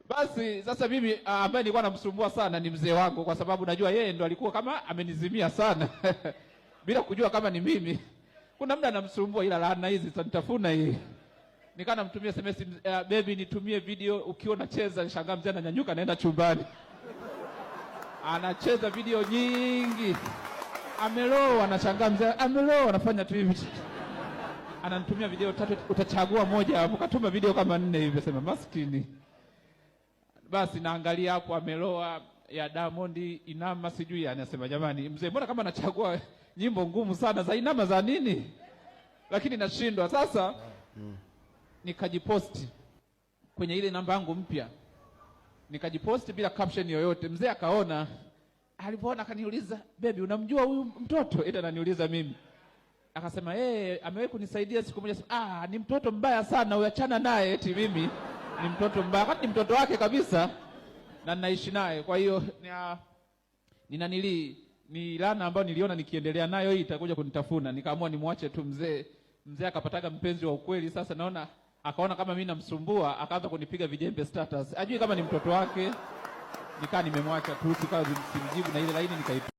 Basi sasa mimi ambaye nilikuwa namsumbua sana ni mzee wangu, kwa sababu najua yeye ndo alikuwa kama amenizimia sana bila kujua kama ni mimi. Kuna muda namsumbua, ila laana hizi zitanitafuna hii. Nikaa namtumia SMS, "Baby, nitumie video ukiwa unacheza." Nishangaa mzee ananyanyuka, naenda chumbani, anacheza video nyingi, ameloa. Anashangaa mzee ameloa, anafanya tu hivi, ananitumia video tatu, utachagua moja hapo. Katuma video kama nne hivi, sema maskini. Basi naangalia hapo ameloa ya Diamond Inama, sijui anasema, "Jamani mzee, mbona kama anachagua nyimbo ngumu sana za Inama za nini?" Lakini nashindwa sasa. Nikajiposti kwenye ile namba yangu mpya, nikajiposti bila caption yoyote. Mzee akaona, alipoona akaniuliza, "Baby, unamjua huyu mtoto?" Ila ananiuliza mimi, akasema, "Eh, amewahi kunisaidia siku moja." "Ah, ni mtoto mbaya sana, uyachana naye." Eti mimi ni mtoto mbaya, wakati ni mtoto wake kabisa na naishi naye. Kwa hiyo ninanili ni laana ambayo niliona nikiendelea nayo hii itakuja kunitafuna, nikaamua nimwache tu mzee. Mzee akapataga mpenzi wa ukweli. Sasa naona akaona kama mimi namsumbua, akaanza kunipiga vijembe status, ajui kama ni mtoto wake. Nikaa nimemwacha tu, sikawa simjibu na ile laini nikaipiga.